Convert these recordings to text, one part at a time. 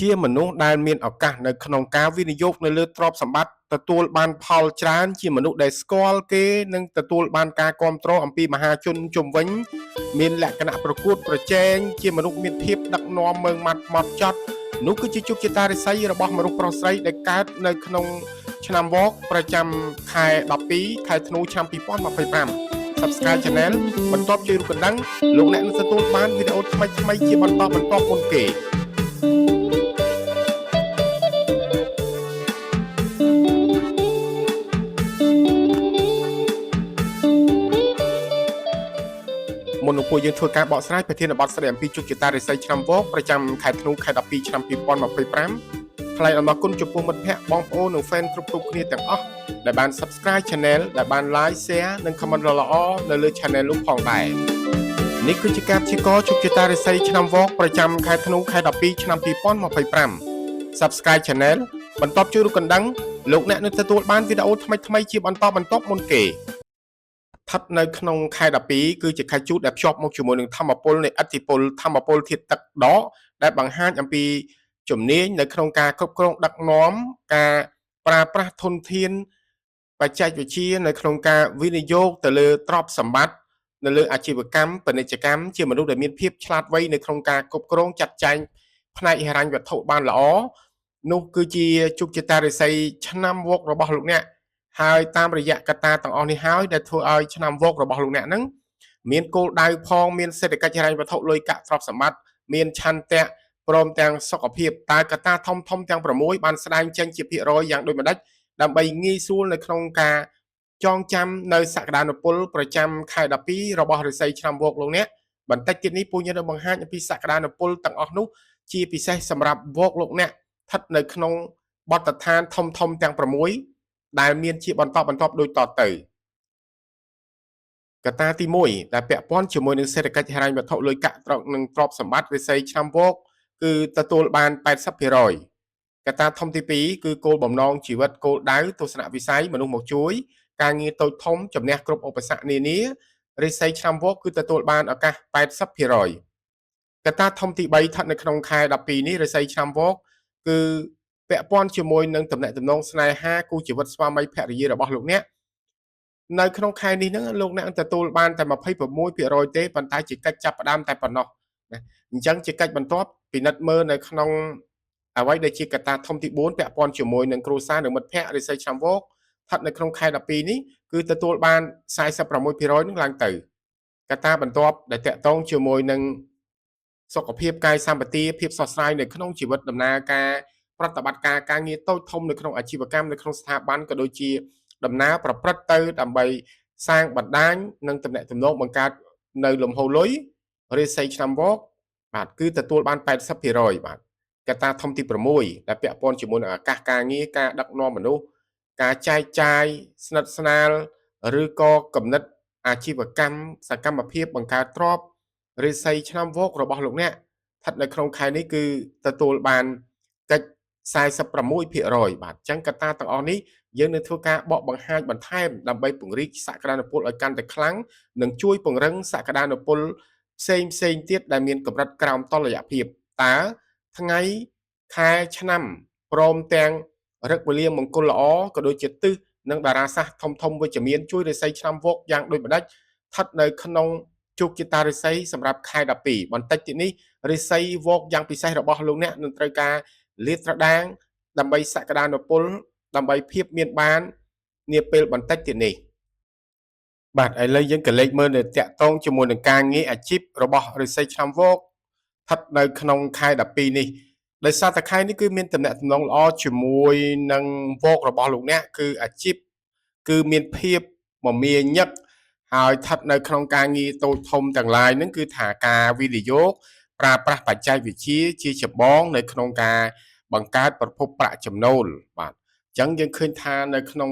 ជាមនុស្សដែលមានឱកាសនៅក្នុងការវិនិយោគនៅលើទ្រព្យសម្បត្តិទទួលបានផលច្រើនជាមនុស្សដែលស្គាល់គេនិងទទួលបានការគ្រប់គ្រងអំពីមហាជនជុំវិញមានលក្ខណៈប្រកួតប្រជែងជាមនុស្សមានភាពដឹកនាំម៉ឺងម៉ាត់ម៉ត់ចត់នោះគឺជាជោគជតារិស័យរបស់មនុស្សប្រុសស្រីដែលកើតនៅក្នុងឆ្នាំវកប្រចាំខែ12ខែធ្នូឆ្នាំ2025 Subscribe Channel បន្ទាប់ជួយរូបកណ្ដឹងលោកអ្នកនឹងទទួលបានវីដេអូថ្មីៗជាបន្តបន្ទាប់មុនគេមុននឹងពួកយើងធ្វើការបកស្រាយប្រធានបទស្ដីអំពីជោគជតារិស័យឆ្នាំវកប្រចាំខែធ្នូខែ12ឆ្នាំ2025ថ្លែងអំណរគុណចំពោះមិត្តភ័ក្តិបងប្អូននិង fan គ្រប់ៗគ្នាទាំងអស់ដែលបាន Subscribe Channel ដែលបាន Like Share និង Comment ល្អៗនៅលើ Channel នោះផងដែរនេះគឺជាការព្យាករណ៍ជោគជតារិស័យឆ្នាំវកប្រចាំខែធ្នូខែ12ឆ្នាំ2025 Subscribe Channel បន្ទាប់ជួយរូបកណ្ដឹងលោកអ្នកនឹងទទួលបានវីដេអូថ្មីៗជាបន្តបន្ទាប់មុនគេ ស្ថិតនៅក្នុងខែ12គឺជាខែជូតដែលភ្ជាប់មកជាមួយនឹងធម្មពលនៃឥទ្ធិពលធម្មពលធាតុទឹកដកដែលបង្ហាញអំពីជំនាញនៅក្នុងការគ្រប់គ្រងដឹកនាំការប្រើប្រាស់ធនធានបច្ចេកវិទ្យានៅក្នុងការវិនិយោគទៅលើទ្រព្យសម្បត្តិនៅលើអាជីវកម្មពាណិជ្ជកម្មជាមនុស្សដែលមានភាពឆ្លាតវៃនៅក្នុងការគ្រប់គ្រងចាត់ចែងផ្នែកហិរញ្ញវត្ថុបានល្អនោះគឺជាជោគជតារិស័យឆ្នាំវករបស់លោកអ្នក ហើយតាមរយៈកត្តាទាំងអស់នេះហើយដែលធ្វើឲ្យឆ្នាំវករបស់លោកអ្នកហ្នឹងមានគោលដៅផងមានសេដ្ឋកិច្ចហិរញ្ញវត្ថុលុយកាក់ទ្រព្យសម្បត្តិមានឆន្ទៈព្រមទាំងសុខភាពតើកត្តាធំធំទាំង6បានស្ដែងចេញជាភាគរយយ៉ាងដូចម្ដេចដើម្បីងាយស្រួលនៅក្នុងការចងចាំនៅសក្តានុពលប្រចាំខែ12របស់រិស័យឆ្នាំវកលោកអ្នកបន្តិចទៀតនេះពូញនឹងបង្ហាញអំពីសក្តានុពលទាំងអស់នោះជាពិសេសសម្រាប់វកលោកអ្នកស្ថិតនៅក្នុងបទដ្ឋានធំធំទាំង6ដែលមានជាបន្តបន្ទាប់ដូចតទៅកត្តាទី1ដែលពាក់ព័ន្ធជាមួយនឹងសេដ្ឋកិច្ចហិរញ្ញវត្ថុលុយកាក់ត្រនិងទ្រព្យសម្បត្តិវិស័យឆ្នាំវកគឺទទួលបាន80%កត្តាធំទី2គឺគោលបំណងជីវិតគោលដៅទស្សនវិស័យមនុស្សមកជួយការងារតូចធំជំនះគ្រប់ឧបសគ្គនានារិស័យឆ្នាំវកគឺទទួលបានឱកាស80%កត្តាធំទី3ស្ថិតនៅក្នុងខែ12នេះរិស័យឆ្នាំវកគឺពាក់ព័ន្ធជាមួយនឹងតំណែងតំណងស្នេហាគូជីវិតស្វាមីភរិយារបស់លោកអ្នកនៅក្នុងខែនេះហ្នឹងលោកអ្នកទទួលបានតែ26%ទេប៉ុន្តែជាកិច្ចចាប់ផ្ដើមតែប៉ុណ្ណោះណាអញ្ចឹងជាកិច្ចបន្ទាប់ពិនិត្យមើលនៅក្នុងអ្វីដែលជាកត្តាធំទី4ពាក់ព័ន្ធជាមួយនឹងគ្រួសារនិងមិត្តភ័ក្តិរិស័យឆ្នាំវកស្ថិតនៅក្នុងខែ12នេះគឺទទួលបាន46%នឹងឡើងទៅកត្តាបន្ទាប់ដែលតកតងជាមួយនឹងសុខភាពកាយសម្បទាភាពស្រស់ស្រាយនៅក្នុងជីវិតដំណើរការប្រតិបត្តិការការងារតូចធំនៅក្នុងអាជីវកម្មនៅក្នុងស្ថាប័នក៏ដូចជាដំណើរប្រព្រឹត្តទៅដើម្បីសាងបណ្ដាញនិងតំណែងទំនងបង្កើតនៅលំហូរលុយរាសីឆ្នាំវកបាទគឺទទួលបាន80%បាទកត្តាធំទី6ដែលពាក់ព័ន្ធជាមួយនឹងឱកាសការងារការដឹកនាំមនុស្សការចែកចាយស្និទ្ធស្នាលឬក៏គំនិតអាជីវកម្មសកម្មភាពបង្កើតទ្រព្យរាសីឆ្នាំវករបស់លោកអ្នកស្ថិតនៅក្នុងខែនេះគឺទទួលបានកិច្ច46%បាទអញ្ចឹងកត្តាទាំងអស់នេះយើងនឹងធ្វើការបកបង្ហាញបន្ថែមដើម្បីពង្រីកសក្តានុពលឲ្យកាន់តែខ្លាំងនិងជួយពង្រឹងសក្តានុពលផ្សេងផ្សេងទៀតដែលមានកម្រិតក្រោមតុល្យភាពតើថ្ងៃខែឆ្នាំព្រមទាំងរឹកវេលាមង្គលល្អក៏ដូចជាទិសនិងតារាសាស្ត្រធំធំវិជ្ជមានជួយរិស័យឆ្នាំវកយ៉ាងដូចម្ដេចស្ថិតនៅក្នុងជោគជតារិស័យសម្រាប់ខែ12បន្តិចទៀតនេះរិស័យវកយ៉ាងពិសេសរបស់លោកអ្នកនឹងត្រូវការលាតត្រដាងដើម្បីសក្តានុពលដើម្បីភាពមានបាននាពេលបន្តិចទៀតនេះបាទឥឡូវយើងក៏លេខមើលនៅតាក់ទងជាមួយនឹងការងារអាជីពរបស់រិស័យឆ្នាំវកស្ថិតនៅក្នុងខែ12នេះដោយសារតែខែនេះគឺមានតំណែងតំណងល្អជាមួយនឹងវករបស់លោកអ្នកគឺអាជីពគឺមានភាពមមាញឹកហើយស្ថិតនៅក្នុងការងារតូចធំទាំងឡាយហ្នឹងគឺថាការវិនិយោគប្រើប្រាស់បច្ចេកវិទ្យាជាចម្បងនៅក្នុងការបង្កើតប្រភពប្រាក់ចំណូលបាទអញ្ចឹងយើងឃើញថានៅក្នុង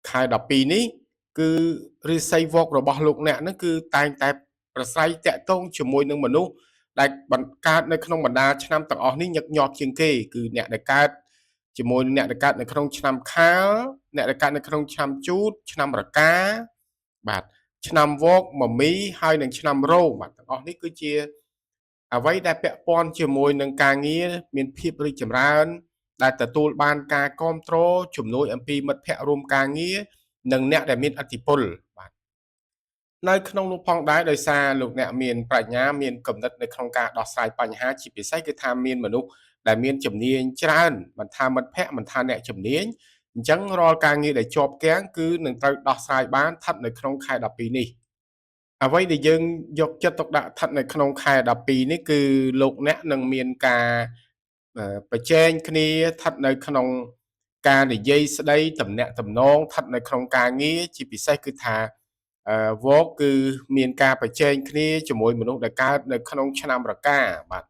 ខែ12នេះគឺរិស័យវករបស់លោកអ្នកហ្នឹងគឺតែងតែប្រស្រ័យតាក់ទងជាមួយនឹងមនុស្សដែលបង្កើតនៅក្នុងបណ្ដាឆ្នាំទាំងអស់នេះញឹកញាប់ជាងគេគឺអ្នកដែលកើតជាមួយនឹងអ្នកដែលកើតនៅក្នុងឆ្នាំខាលអ្នកដែលកើតនៅក្នុងឆ្នាំជូតឆ្នាំរកាបាទឆ្នាំវកមមីហើយនិងឆ្នាំរោងបាទទាំងអស់នេះគឺជា អ្វីដែលពាក់ព័ន្ធជាមួយនឹងការងារមានភាពរីកចម្រើន ដែលទទួលបានការគ្រប់គ្រងជំនួយអំពីមិត្តភ័ក្តិរួមការងារនិងអ្នកដែលមានឥទ្ធិពលបាទនៅក្នុងនោះផងដែរដោយសារលោកអ្នកមានប្រាជ្ញាមានគំនិតនៅក្នុងការដោះស្រាយបញ្ហាជាពិសេសគឺថាមានមនុស្សដែលមានជំនាញច្រើនមិនថាមិត្តភ័ក្តិមិនថាអ្នកជំនាញអញ្ចឹងរាល់ការងារដែលជាប់គាំងគឺនឹងត្រូវដោះស្រាយបានស្ថិតនៅក្នុងខែ12នេះអ្វីដែលយើងយកចិត្តទុកដាក់ស្ថិតនៅក្នុងខែ12នេះគឺលោកអ្នកនឹងមានការប្រជែងគ្នាស្ថិតនៅក្នុងការនិយាយស្ដីតំណាក់តំណងស្ថិតនៅក្នុងការងារជាពិសេសគឺថាវកគឺមានការប្រជែងគ្នាជាមួយមនុស្សដែលកើតនៅក្នុងឆ្នាំរកាបាទ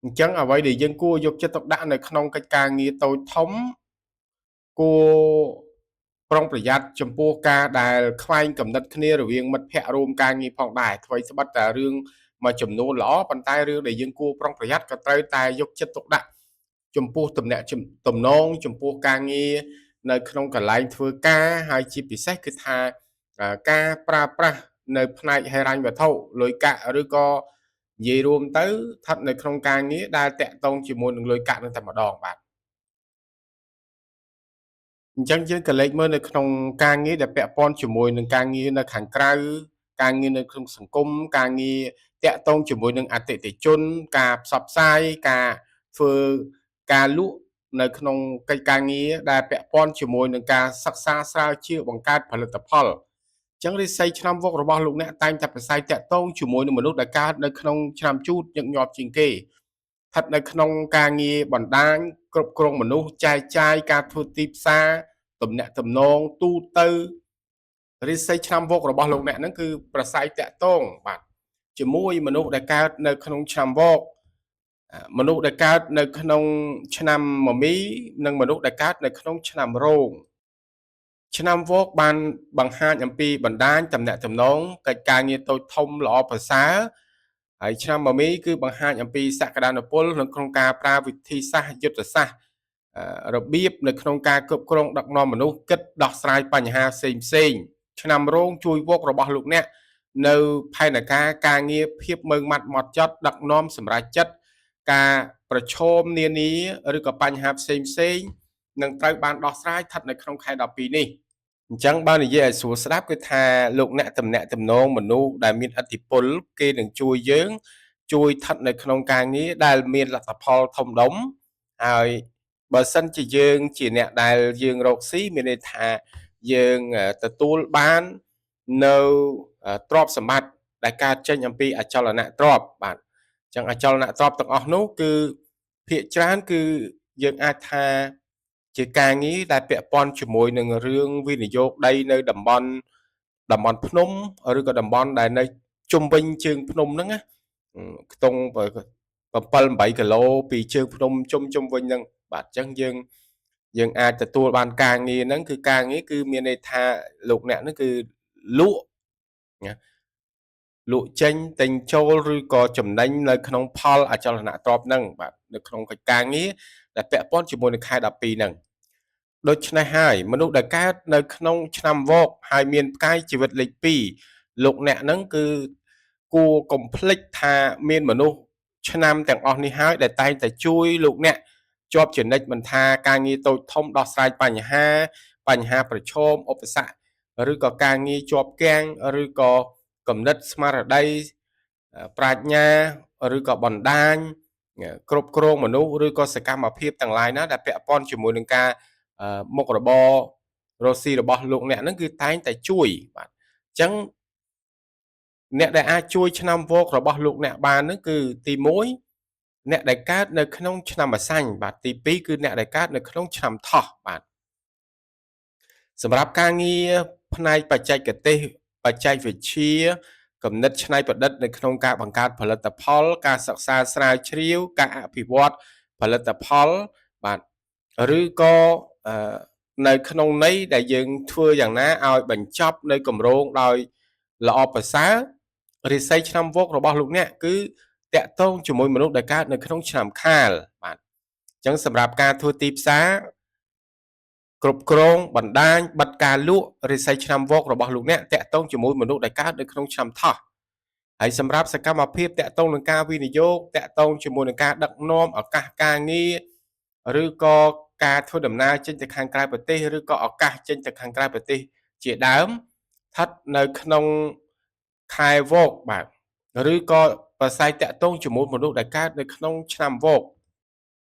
អញ្ចឹងអ្វីដែលយើងគួរយកចិត្តទុកដាក់នៅក្នុងកិច្ចការងារតូចធំគួរប្រុងប្រយ័ត្នចំពោះការដែលខ្វែងគំនិតគ្នារវាងមិត្តភ័ក្តិរួមការងារផងដែរថ្វីត្បិតតែរឿងមួយចំនួនល្អប៉ុន្តែរឿងដែលយើងគួរប្រុងប្រយ័ត្នក៏ត្រូវតែយកចិត្តទុកដាក់ចំពោះតំណាក់តំណងចំពោះការងារនៅក្នុងកន្លែងធ្វើការហើយជាពិសេសគឺថាការប្រើប្រាស់នៅផ្នែកហិរញ្ញវត្ថុលុយកាក់ឬក៏និយាយរួមទៅស្ថិតនៅក្នុងការងារដែលតាក់ទងជាមួយនឹងលុយកាក់នឹងតែម្ដងបាទអញ្ចឹងយើងក៏លេចមើលនៅក្នុងការងារដែលពាក់ព័ន្ធជាមួយនឹងការងារនៅខាងក្រៅការងារនៅក្នុងសង្គមការងារតាក់ទងជាមួយនឹងអតិថិជនការផ្សព្វផ្សាយការធ្វើការលក់នៅក្នុងកិច្ចការងារដែលពាក់ព័ន្ធជាមួយនឹងការសិក្សាស្រាវជ្រាវបង្កើតផលិតផលអញ្ចឹងរិស័យឆ្នាំវករបស់លោកអ្នកតែងតែប្រស័យតាក់ទងជាមួយនឹងមនុស្សដែលកើតនៅក្នុងឆ្នាំជូតញឹកញាប់ជាងគេស្ថិតនៅក្នុងការងារបណ្ដាញគ្រប់គ្រងមនុស្សចែកចាយការធ្វើទីផ្សារទំនាក់ទំនងទូទៅរិស័យឆ្នាំវករបស់លោកអ្នកហ្នឹងគឺប្រស័យតាក់ទងបាទជាមួយមនុស្សដែលកើតនៅក្នុងឆ្នាំវកមនុស្សដែលកើតនៅក្នុងឆ្នាំមមីនិងមនុស្សដែលកើតនៅក្នុងឆ្នាំរោងឆ្នាំវកបានបង្ហាញអំពីបណ្ដាញទំនាក់ទំនងកិច្ចការងារតូចធំល្អប្រសើរហើយឆ្នាំមមីគឺបង្ហាញអំពីសក្តានុពលនៅក្នុងការប្រើវិធីសាស្ត្រយុទ្ធសាស្ត្ររបៀបនៅក្នុងការគ្រប់គ្រងដឹកនាំមនុស្សគិតដោះស្រាយបញ្ហាផ្សេងផ្សេងឆ្នាំរោងជួយវករបស់លោកអ្នកនៅផែនការការងារភាពម៉ឺងម៉ាត់ម៉ត់ចត់ដឹកនាំសម្រេចចិត្តការប្រឈមនានាឬក៏បញ្ហាផ្សេងផ្សេងនឹងត្រូវបានដោះស្រាយស្ថិតនៅក្នុងខែ12នេះអញ្ចឹងបើនិយាយឲ្យស្រួលស្ដាប់គឺថាលោកអ្នកតំណាក់តំណងមនុស្សដែលមានឥទ្ធិពលគេនឹងជួយយើងជួយស្ថិតនៅក្នុងការងារដែលមានលទ្ធផលធំដុំហើយបើសិនជាយើងជាអ្នកដែលយើងរកស៊ីមានន័យថាយើងទទួលបាននៅទ្រព្យសម្បត្តិដែលកើតចេញអំពីអចលនទ្រព្យបាទអញ្ចឹងអចលនទ្រព្យទាំងអស់នោះគឺភាគច្រើនគឺយើងអាចថាជាការងារដែលពាក់ព័ន្ធជាមួយនឹងរឿងវិនិយោគដីនៅតំបន់ភ្នំឬក៏តំបន់ដែលនៅជុំវិញជើងភ្នំហ្នឹងណាខ្ទង់7 8គីឡូពីជើងភ្នំជុំវិញហ្នឹងបាទអញ្ចឹងយើងអាចទទួលបានការងារហ្នឹងគឺការងារគឺមានន័យថាលោកអ្នកហ្នឹងគឺលក់ណាលក់ចេញទិញចូលឬក៏ចំណេញនៅក្នុងផលអចលនទ្រព្យហ្នឹងបាទនៅក្នុងកិច្ចការងារដែលពាក់ព័ន្ធជាមួយនឹងខែ12ហ្នឹងដូច្នេះហើយមនុស្សដែលកើតនៅក្នុងឆ្នាំវកហើយមានផ្កាយជីវិតលេខ2លោកអ្នកហ្នឹងគឺគួរកុំភ្លេចថាមានមនុស្សឆ្នាំទាំងអស់នេះហើយដែលតែងតែជួយលោកអ្នកជាប់ជានិច្ចមិនថាការងារតូចធំដោះស្រាយបញ្ហាប្រឈមឧបសគ្គឬក៏ការងារជាប់គាំងឬក៏គំនិតស្មារតីប្រាជ្ញាឬក៏បណ្ដាញគ្រប់គ្រងមនុស្សឬក៏សកម្មភាពទាំងឡាយណាដែលពាក់ព័ន្ធជាមួយនឹងការមុខរបររកស៊ីរបស់លោកអ្នកហ្នឹងគឺតែងតែជួយបាទអញ្ចឹងអ្នកដែលអាចជួយឆ្នាំវករបស់លោកអ្នកបានហ្នឹងគឺទី1អ្នកដែលកើតនៅក្នុងឆ្នាំម្សាញ់បាទទី2គឺអ្នកដែលកើតនៅក្នុងឆ្នាំថោះបាទសម្រាប់ការងារផ្នែកបច្ចេកទេសបច្ចេកវិទ្យាគំនិតច្នៃប្រឌិតនៅក្នុងការបង្កើតផលិតផលការសិក្សាស្រាវជ្រាវការអភិវឌ្ឍផលិតផលបាទឬក៏នៅក្នុងន័យដែលយើងធ្វើយ៉ាងណាឲ្យបញ្ចប់នៅគម្រោងដោយល្អប្រសើររិស័យឆ្នាំវករបស់លោកអ្នកគឺតាក់ទងជាមួយមនុស្សដែលកើតនៅក្នុងឆ្នាំខាលបាទអញ្ចឹងសម្រាប់ការធ្វើទីផ្សារគ្រប់គ្រងបណ្ដាញបិទការលក់រិស័យឆ្នាំវករបស់លោកអ្នកតាក់ទងជាមួយមនុស្សដែលកើតនៅក្នុងឆ្នាំថោះ ហើយសម្រាប់សកម្មភាពតាក់ទងនឹងការវិនិយោគតាក់ទងជាមួយនឹងការដឹកនាំឱកាសការងារឬក៏ការធ្វើដំណើរចេញទៅខាងក្រៅប្រទេសឬក៏ឱកាសចេញទៅខាងក្រៅប្រទេសជាដើមស្ថិតនៅក្នុងខែវកបាទឬក៏ប្រស័យតាក់ទងជាមួយមនុស្សដែលកើតនៅក្នុងឆ្នាំវក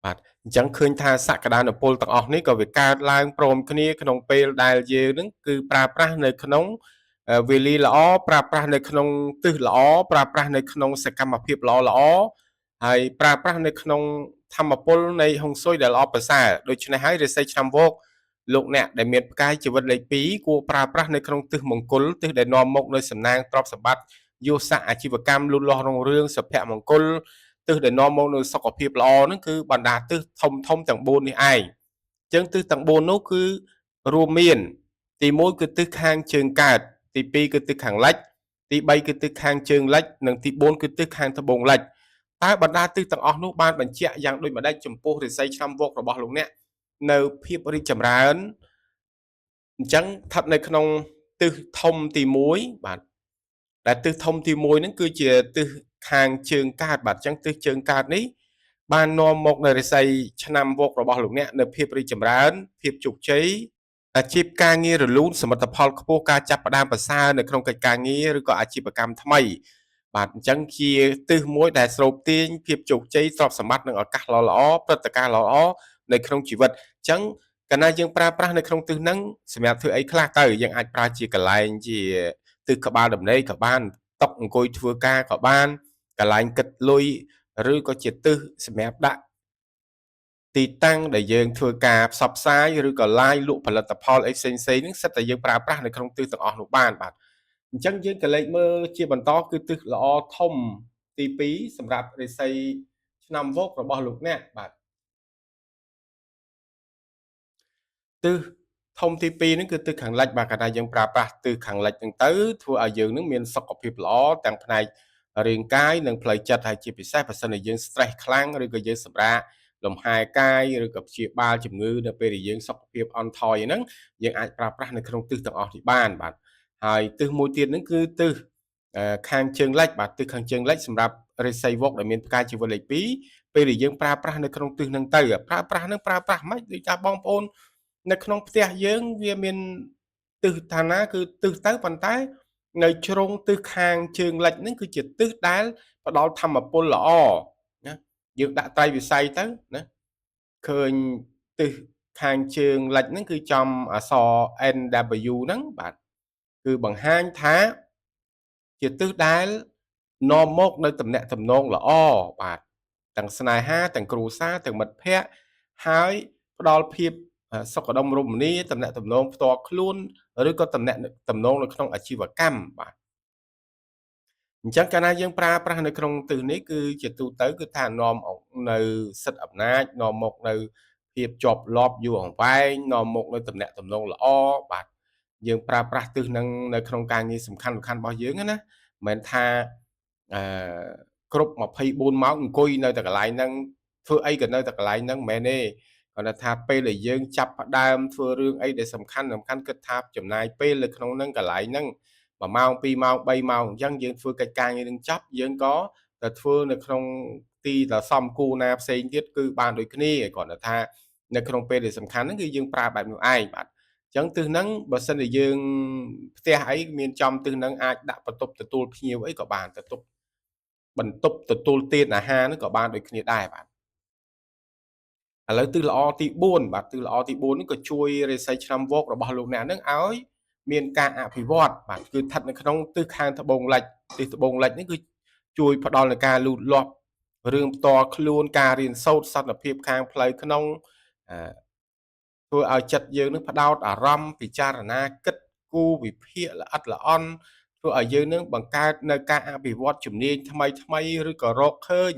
បាទអញ្ចឹងឃើញថាសក្តានុពលទាំងអស់នេះក៏វាកើតឡើងព្រមគ្នាក្នុងពេលដែលយើងនឹងគឺប្រើប្រាស់នៅក្នុងវេលាល្អប្រើប្រាស់នៅក្នុងទិសល្អប្រើប្រាស់នៅក្នុងសកម្មភាពល្អល្អហើយប្រើប្រាស់នៅក្នុងធម្មពលនៃហុងស៊ុយដែលល្អប្រសើរដូច្នេះហើយរាសីឆ្នាំវកលោកអ្នកដែលមានផ្កាយជីវិតលេខ2គួរប្រើប្រាស់នៅក្នុងទិសមង្គលទិសដែលនាំមកនូវសំណាងទ្រព្យសម្បត្តិយុស័កអាជីវកម្មលូតលាស់រុងរឿងសុភមង្គលទិសដែលនាំមកនូវសុខភាពល្អហ្នឹងគឺបណ្ដាទិសធំធំទាំង4នេះឯងអញ្ចឹងទិសទាំង4នោះគឺរួមមានទី1គឺទិសខាងជើងកើតទី2គឺទិសខាងលិចទី3គឺទិសខាងជើងលិចនិងទី4គឺទិសខាងត្បូងលិចតើបណ្ដាទិសទាំងអស់នោះបានបញ្ជាក់យ៉ាងដូចម្តេចចំពោះរាសីឆ្នាំវករបស់លោកអ្នកនៅភាពរីកចម្រើនអញ្ចឹងស្ថិតនៅក្នុងទិសធំទី1បាទដែលទិសធំទី1ហ្នឹងគឺជាទិសខាងជើងកើតបាទអញ្ចឹងទិសជើងកើតនេះបាននាំមកនៅរាសីឆ្នាំវករបស់លោកអ្នកនៅភាពរីកចម្រើនភាពជោគជ័យអាជីពការងាររលូនសមិទ្ធផលខ្ពស់ការចាប់ផ្ដើមប្រសើរនៅក្នុងកិច្ចការងារឬក៏អាជីវកម្មថ្មីបាទអញ្ចឹងជាទិសមួយដែលស្រូបទាញភាពជោគជ័យទ្រព្យសម្បត្តិនិងឱកាសល្អៗព្រឹត្តិការណ៍ល្អៗនៅក្នុងជីវិតអញ្ចឹងកាលណាយើងប្រើប្រាស់នៅក្នុងទិសហ្នឹងសម្រាប់ធ្វើអីខ្លះទៅយើងអាចប្រើជាកន្លែងជាទិសក្បាលដំណេកក៏បានតុអង្គុយធ្វើការក៏បានកន្លែងគិតលុយឬក៏ជាទិសសម្រាប់ដាក់ទីតាំងដែលយើងធ្វើការផ្សព្វផ្សាយឬក៏ live លក់ផលិតផលអីផ្សេងៗហ្នឹងសិតតែយើងប្រើប្រាស់នៅក្នុងទិសទាំងអស់នោះបានបាទអញ្ចឹងយើងក៏លេខមើលជាបន្តគឺទិសល្អធំទី2សម្រាប់រាសីឆ្នាំវករបស់លោកអ្នកបាទទិសធំទី2ហ្នឹងគឺទិសខាងលិចបាទកាលណាយើងប្រើប្រាស់ទិសខាងលិចហ្នឹងទៅធ្វើឲ្យយើងនឹងមានសុខភាពល្អទាំងផ្នែករាងកាយនិងផ្លូវចិត្តហើយជាពិសេសបើសិនជាយើង stress ខ្លាំងឬក៏យើងសម្រាកលំហែកាយឬក៏ព្យាបាលជំងឺនៅពេលដែលយើងសុខភាពអន់ថយហ្នឹងយើងអាចប្រើប្រាស់នៅក្នុងទិសទាំងអស់នេះបានបាទហើយទិសមួយទៀតហ្នឹងគឺទិសខាងជើងលិចបាទទិសខាងជើងលិចសម្រាប់រាសីវកដែលមានផ្កាយជីវិតលេខ2ពេលដែលយើងប្រើប្រាស់នៅក្នុងទិសហ្នឹងទៅប្រើប្រាស់ហ្នឹងប្រើប្រាស់មិនដូចថាបងប្អូននៅក្នុងផ្ទះយើងវាមានទិសឋានៈគឺទិសទៅប៉ុន្តែនៅជ្រុងទិសខាងជើងលិចហ្នឹងគឺជាទិសដែលផ្ដល់ធម្មពលល្អណាយើងដាក់ត្រៃវិស័យទៅណាឃើញទិសខាងជើងលិចហ្នឹងគឺចំអក្សរ NW ហ្នឹងបាទគឺបង្ហាញថាជាទិសដែលនាំមកនៅតំណាក់តំណងល្អបាទទាំងស្នេហាទាំងគ្រួសារទាំងមិត្តភ័ក្តិហើយផ្ដល់ភាពសុខដុមរមនាតំណាក់តំណងផ្ទាល់ខ្លួនឬក៏តំណាក់តំណងនៅក្នុងអាជីវកម្មបាទអញ្ចឹងកាលណាយើងប្រើប្រាស់នៅក្នុងទិសនេះគឺជាទូទៅគឺថានាំនៅសិទ្ធិអំណាចនាំមកនៅភាពជាប់លាប់យូរអង្វែងនាំមកនៅតំណាក់តំណងល្អបាទយើងប្រើប្រាស់ទិសនឹងនៅក្នុងការងារសំខាន់សំខាន់របស់យើងណាមិនមែនថាអឺគ្រប់24ម៉ោងអង្គុយនៅតែកន្លែងហ្នឹងធ្វើអីក៏នៅតែកន្លែងហ្នឹងមិនមែនទេគាត់ថាពេលដែលយើងចាប់ផ្ដើមធ្វើរឿងអីដែលសំខាន់សំខាន់គិតថាចំណាយពេលនៅក្នុងហ្នឹងកន្លែងហ្នឹង1ម៉ោង2ម៉ោង3ម៉ោងអញ្ចឹងយើងធ្វើកិច្ចការងារនឹងចប់យើងក៏ទៅធ្វើនៅក្នុងទីដ៏សមគួរណាផ្សេងទៀតគឺបានដូចគ្នាគ្រាន់តែថានៅក្នុងពេលដែលសំខាន់ហ្នឹងគឺយើងប្រើបែបនោះឯងបាទអញ្ចឹងទិសហ្នឹងបើសិនជាយើងផ្ទះអីមានចំទិសហ្នឹងអាចដាក់បន្ទប់ទទួលភ្ញៀវអីក៏បានទទួលបន្ទប់ទទួលទានអាហារហ្នឹងក៏បានដូចគ្នាដែរបាទឥឡូវទិសល្អទី4បាទទិសល្អទី4នេះក៏ជួយរាសីឆ្នាំវករបស់លោកអ្នកហ្នឹងឲ្យមានការអភិវឌ្ឍបាទគឺស្ថិតនៅក្នុងទិសខាងត្បូងលិចទិសត្បូងលិចនេះគឺជួយផ្ដល់នូវការលូតលាស់រឿងផ្ទាល់ខ្លួនការរៀនសូត្រសន្តិភាពខាងផ្លូវក្នុងអឺធ្វើឲ្យចិត្តយើងនឹងផ្ដោតអារម្មណ៍ពិចារណាគិតគូរវិភាគល្អិតល្អន់ធ្វើឲ្យយើងនឹងបង្កើតនៅការអភិវឌ្ឍជំនាញថ្មីថ្មីឬក៏រកឃើញ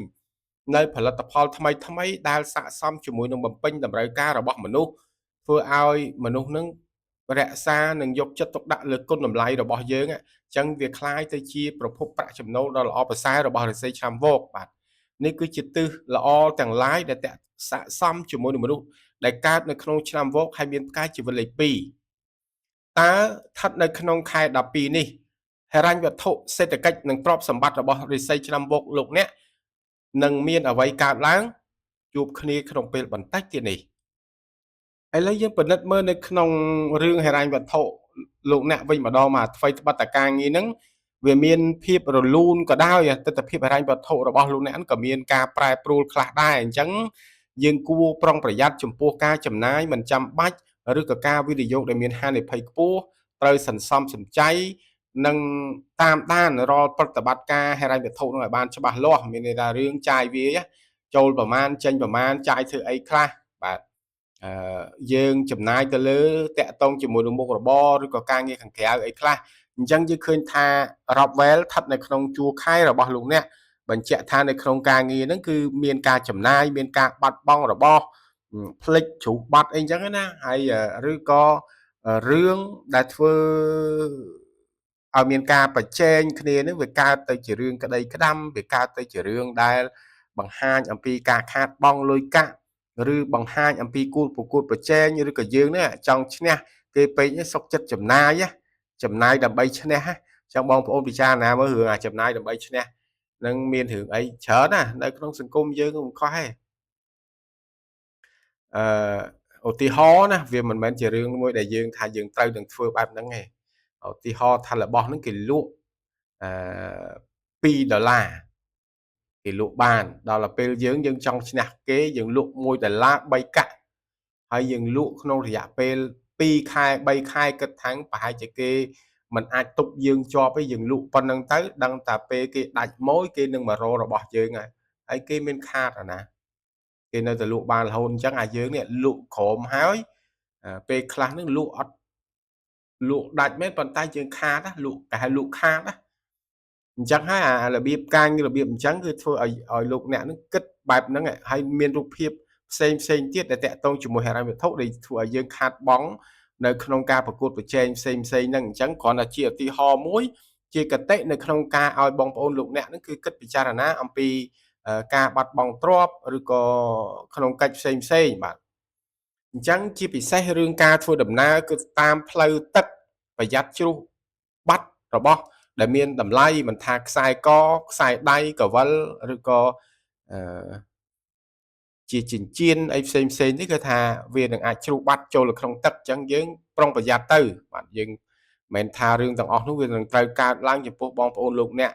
នៅផលិតផលថ្មីថ្មីដែលស័ក្តិសមជាមួយនឹងបំពេញតម្រូវការរបស់មនុស្សធ្វើឲ្យមនុស្សនឹងរក្សានិងយកចិត្តទុកដាក់លើគុណតម្លៃរបស់យើងអញ្ចឹងវាคล้ายទៅជាប្រភពប្រាក់ចំណូលដ៏ល្អប្រសើររបស់រាសីឆ្នាំវកបាទនេះគឺជាទិសល្អទាំងឡាយដែលតស័ក្តិសមជាមួយនឹងមនុស្សដែលកើតនៅក្នុងឆ្នាំវកហើយមានផ្កាយជីវិតលេខ2តើស្ថិតនៅក្នុងខែ12នេះ ហិរញ្ញវត្ថុសេដ្ឋកិច្ចនិងទ្រព្យសម្បត្តិរបស់រិស័យឆ្នាំវកលោកអ្នកនឹងមានអ្វីកើតឡើងជួបគ្នាក្នុងពេលបន្តិចទៀតនេះឥឡូវយើងពិនិត្យមើលនៅក្នុងរឿងហិរញ្ញវត្ថុលោកអ្នកវិញម្ដងមកថ្វីត្បិតតែការងារហ្នឹងវាមានភាពរលូនក៏ដោយទិដ្ឋភាពហិរញ្ញវត្ថុរបស់លោកអ្នកក៏មានការប្រែប្រួលខ្លះដែរអញ្ចឹងយើងគួរប្រុងប្រយ័ត្នចំពោះការចំណាយមិនចាំបាច់ឬក៏ការវិនិយោគដែលមានហានិភ័យខ្ពស់ត្រូវសន្សំសំចៃនិងតាមដានរាល់ប្រតិបត្តិការហិរញ្ញវត្ថុនោះឲ្យបានច្បាស់លាស់មានន័យថារឿងចាយវាចូលប្រមាណចេញប្រមាណចាយធ្វើអីខ្លះបាទយើងចំណាយទៅលើតាក់ទងជាមួយនឹងមុខរបរឬក៏ការងារខាងក្រៅអីខ្លះអញ្ចឹងយើងឃើញថា Robwell ស្ថិតនៅក្នុងជួរខែរបស់លោកអ្នកបញ្ជាក់ថានៅក្នុងការងារហ្នឹងគឺមានការចំណាយមានការបាត់បង់របស់ភ្លេចជ្រុះបាត់អីចឹងណាហើយឬក៏រឿងដែលធ្វើឲ្យមានការប្រជែងគ្នានឹងវាកើតទៅជារឿងក្តីក្តាំវាកើតទៅជារឿងដែលបង្ហាញអំពីការខាតបង់លុយកាក់ឬបង្ហាញអំពីគូប្រកួតប្រជែងឬក៏យើងនេះចង់ឈ្នះគេពេកសុកចិត្តចំណាយចំណាយដើម្បីឈ្នះចឹងបងប្អូនពិចារណាមើលរឿងអាចំណាយដើម្បីឈ្នះនឹងមានរឿងអីច្រើនណានៅក្នុងសង្គមយើងមិនខុសទេអឺឧទាហរណ៍ណាវាមិនមែនជារឿងមួយដែលយើងថាយើងត្រូវនឹងធ្វើបែបហ្នឹងទេឧទាហរណ៍ថារបស់ហ្នឹងគេលក់អឺ2ដុល្លារគេលក់បានដល់ទៅពេលយើងចង់ឈ្នះគេយើងលក់1ដុល្លារ3កាក់ហើយយើងលក់ក្នុងរយៈពេល2ខែ3ខែគិតថាប្រហែលជាគេมันអាចទប់យើងជាប់ទេយើងលក់ប៉ុណ្្នឹងទៅដឹងតែពេលគេដាច់ម៉ួយគេនឹងមករករបស់យើងហើយគេមានខាតអាណាគេនៅតែលក់បានរហូតអញ្ចឹងអាយើងនេះលក់ក្រមហើយពេលខ្លះនឹងលក់អត់លក់ដាច់មែនប៉ុន្តែយើងខាតណាលក់គេហៅលក់ខាតណាអញ្ចឹងហើយអារបៀបការងាររបៀបអញ្ចឹងគឺធ្វើឲ្យលោកអ្នកនឹងគិតបែបហ្នឹងហើយមានរូបភាពផ្សេងផ្សេងទៀតដែលតាក់ទងជាមួយហិរញ្ញវត្ថុដែលធ្វើឲ្យយើងខាតបង់នៅក្នុងការប្រកួតប្រជែងផ្សេងផ្សេងហ្នឹងអញ្ចឹងគ្រាន់តែជាឧទាហរណ៍មួយជាកតិនៅក្នុងការឲ្យបងប្អូនលោកអ្នកហ្នឹងគឺគិតពិចារណាអំពីការបាត់បង់ទ្រព្យឬក៏ក្នុងកិច្ចផ្សេងផ្សេងបាទអញ្ចឹងជាពិសេសរឿងការធ្វើដំណើរគឺតាមផ្លូវទឹកប្រយ័ត្នជ្រុះបាត់របស់ដែលមានតម្លៃមិនថាខ្សែកខ្សែដៃកវិលឬក៏អឺជាចិញ្ចៀនអីផ្សេងផ្សេងនេះគឺថាវានឹងអាចជ្រុះបាត់ចូលទៅក្នុងទឹកអញ្ចឹងយើងប្រុងប្រយ័ត្នទៅបាទយើងមិនថារឿងទាំងអស់នោះវានឹងត្រូវកើតឡើងចំពោះបងប្អូនលោកអ្នក